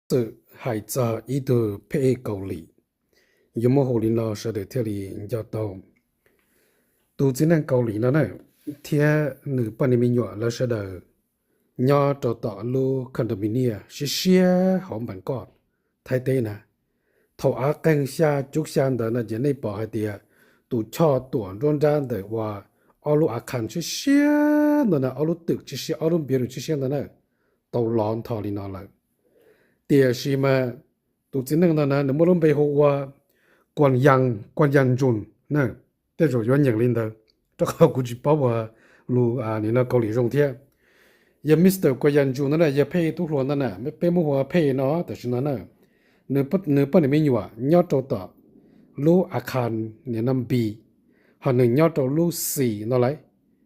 Xwm hais txog ib tug phab ej Kaus Lim, yuav muaj hu li no sawv daws thiaj li nco tau. Tus txiv neej Kaus Lim no na, thiab nws poj niam me nyuam lawv sawv daws nyob rau tom lub condominium siab siab hauv Npees Koj, Thaib teb na. Thaum av qeeg xya cuv xya ntawd no ces nej pom hais tias tus choj tuam nruab nrab ntawm uas ob lub a khas siab siab ntawd na, ob lub twm siab siab, ob lub building siab siab ntawd na, tau lov ntho li no lawm. Tiam sis mas tus txiv neej no na nws muaj lub npe hu ua Kuas Yas Ntsuj na, tej zaum yuav nyeem li ntawd, rau qhov kuv tsis paub ua lus nim no Kaus Lim zoo thiab. Yog Mister Kuas Yas Ntsuj no na yog phab ej tub hluas ntawd na, peb muab hu ua phab ej no tam sim no na. Nws poj niam me nyuam nyob rau tom lub a khas nim no B, ho nws nyob rau lub C no lawm,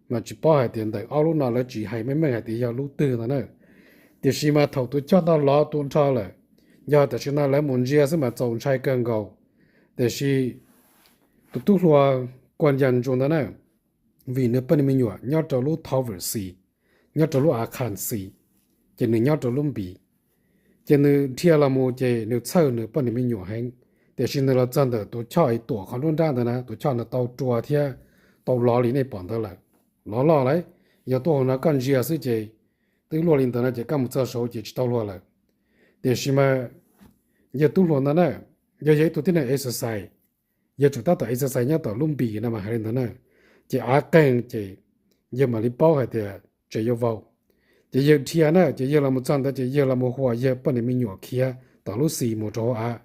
mas tsis paub hais tias ntawm ob lub no lawv tsis hais meej meej hais tias yog lub twg no na. Tiam sis mas thaum tus choj no lov tu nrho lawm, yog tam sim no lawv mus ntsia xwb mas txaus ntshai kawg nkaus. Tiam sis tus tub hluas Kuas Yas Ntsuj ntawd na, vim nws poj niam me nyuam nyob rau lub tower C, nyob rau lub a khas C, ces nws nyob rau lub B. Ces nws dhia los mus ces nws txhawj nws poj niam me nyuam heev, tiam sis nws los txog ntawm tus choj tuam qhov nruab nrab ntawd na, tus choj ntawd tau rua thiab tau lov li nej pom ntawd lawm. Lov loj lawm, yog tuaj hauv no koj ntsia xwb ces twb luaj li ntawd no ces koj mus txog saud ces tsis tau luag lawm. Tiam sis mas yawg tub hluas ntawd na, yog yog ib tug tib neeg exercise, yawg tsum tab tom exercise nyob tom lub B no mas hais li ntawd na, ces av qeeg ces yawg mam li paub hais tias tseem yuav vau. Ces yawg dhia na, ces yawg los mus txog ntawd ces yawg los mus hu yawg poj niam me nyuam khiav tom lub C mus rau hauv av.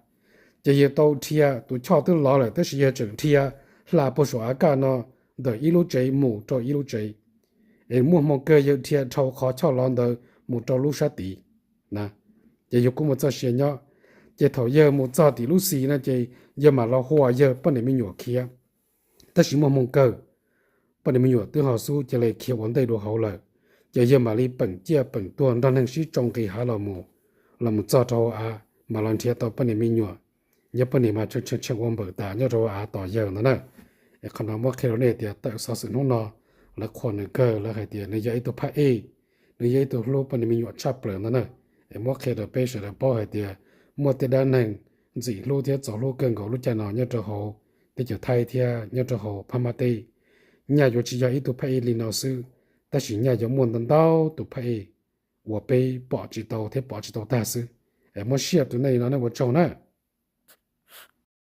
Ces yawg tau dhia, tus choj twb lov lawm tab sis yawg tseem dhia hla puag saum av kaj no ntawm ib lub tsev mus rau ib lub tsev, es muaj hmoo kawg yawg dhia dhau qhov choj lov ntawd mus rau lub sab tid na. Ces yawg kuj mus txoj sia nyob, ces thaum yawg mus txog tim lub C no ces yawg mam los hu yawg poj niam me nyuam khiav. Tab sis muaj hmoo kawg, poj niam me nyuam twb ho xub cia li khiav ua ntej dua hauv lawm. Ces yawg mam li peem ciaj peem tuag nrog neeg sib tsoo nqis hav los mus, los mus txog rau hauv av mas los nrhiav tau poj niam me nyuam. Yog poj niam mas tshee tshee ua npawm tas nyob rau hauv av tos yawg ntawd na. Es qhov no muab qhia rau nej tias tawm xov xwm hnub no, lawv qhuas nws kawg, lawv hais tias nws yog ib tug phab ej, nws yog ib tug hlub poj niam me nyuam tshaj plaws ntawd na. Es muab qhia rau peb sawv daws paub hais tias muaj tej dab neeg ntxim hlub thiab txaus hlub kawg nkaus lub caij no nyob rau hauv teb chaws Thaib thiab nyob rau hauv Phab Mab teb. Nyaj yuav tsis yog ib tug phab ej li no xwb, tab sis nyaj yuav muaj ntau ntau tus phab ej uas peb pom tsis tau thiab pom tsis tau tag xwb. Es muab siab rau nej no nej ua tsaug na.